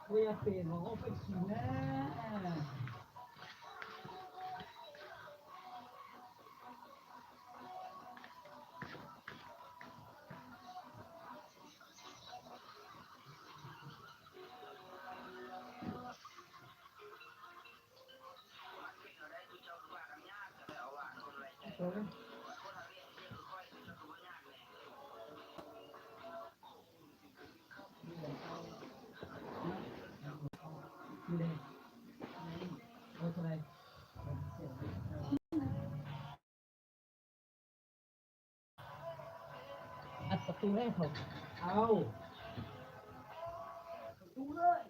โอ้ย อยากเปลี่ยนหมอไปกินนะ ອັດປະຕູໃຫ້ເຂົາ. ເອົາ ປະຕູເລີຍ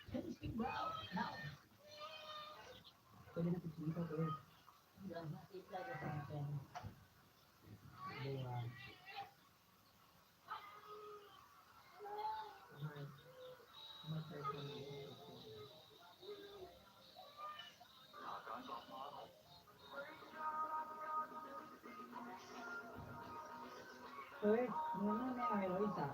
ເຫັນຊິງບາວນາວ ໄປເລີຍນະ ໄປກິນເຂົ້າເລີຍ ຢ່າມາຕິດໃຈກັບແຟນ ບໍ່ວ່າ ເອີຍ ເງິນນັ້ນແມ່ນໃຫ້ເຮົາອີກສາ.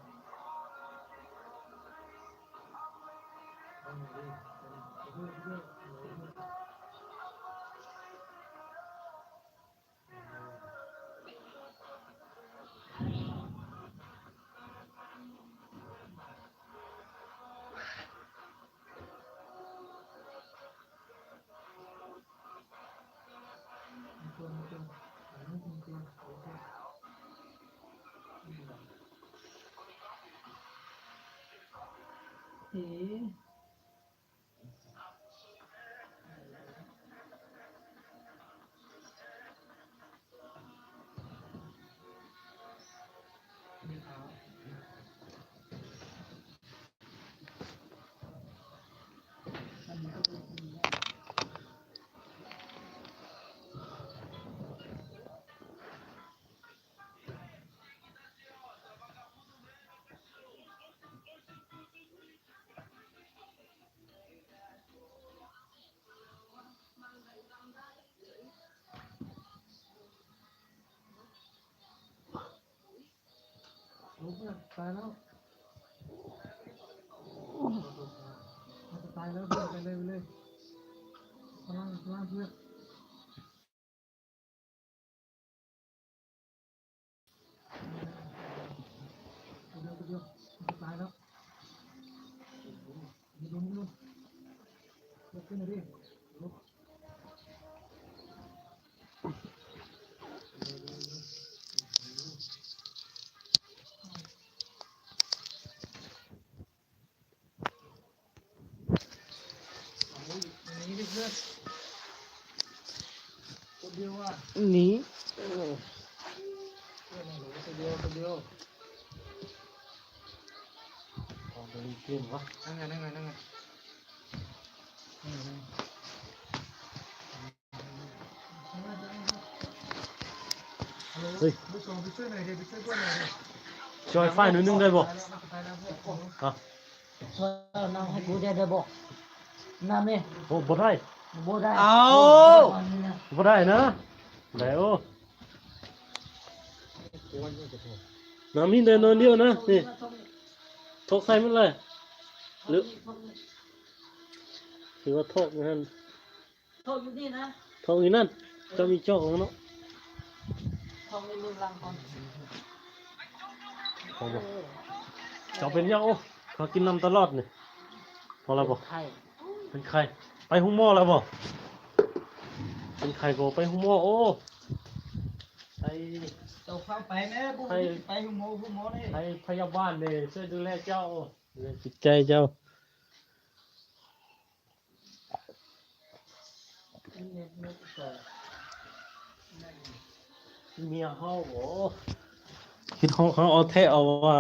ເອີ. ตายแล้ว ตายแล้ว ไปเลย ไปเลย พลัง พลังเพื่อน นี่ ເຮີ້ຍ ຊ່ອຍໄຟໜ້ອຍໜຶ່ງໄດ້ບໍ່? ຮະ? ຊ່ອຍນຳໃຫ້ກູແດ່ໄດ້ບໍ່? ນຳແດ່. ໂອ້ ບໍ່ໄດ້ ບໍ່ໄດ້. ເອົ້າ ບໍ່ໄດ້ນະ. ໄດ້ໂອ້ ນຳມີແຕ່ໜ້ອຍດຽວນະ ນີ້ ຖອກໃສ່ໝົດເລີຍ ຫຼື ຫຼືວ່າຖອກຢູ່ຫັ້ນ? ເທາະຢູ່ນີ້ນະ ເທາະຢູ່ນັ້ນ ເຈົ້າມີຈອກເນາະ ເທາະຢູ່ເບື້ອງຫຼັງກ່ອນ ເອົາບໍ່ ເຈົ້າເປັນຫຍັງ? ໂອ້ ເຂົາກິນນ້ຳຕະຫຼອດນີ້ ພໍແລ້ວບໍ່? ໄຂ້ ເປັນໄຂ້ ໄປໂຮງໝໍແລ້ວບໍ່? ເປັນໄຂ້ກໍໄປໂຮງໝໍ ໂອ້ ໄປ ເຈົ້າພາໄປແດ່ ບໍ່ໄປໂຮງໝໍ ໂຮງໝໍນີ້ ໃຫ້ພະຍາບານເດ້ ຊ່ວຍດູແລເຈົ້າ ດູແລຈິດໃຈເຈົ້າ. ເມຍເຮົາບໍ ຄິດຮອດເຮົາເອົາແທ້ເອົາວ່າ.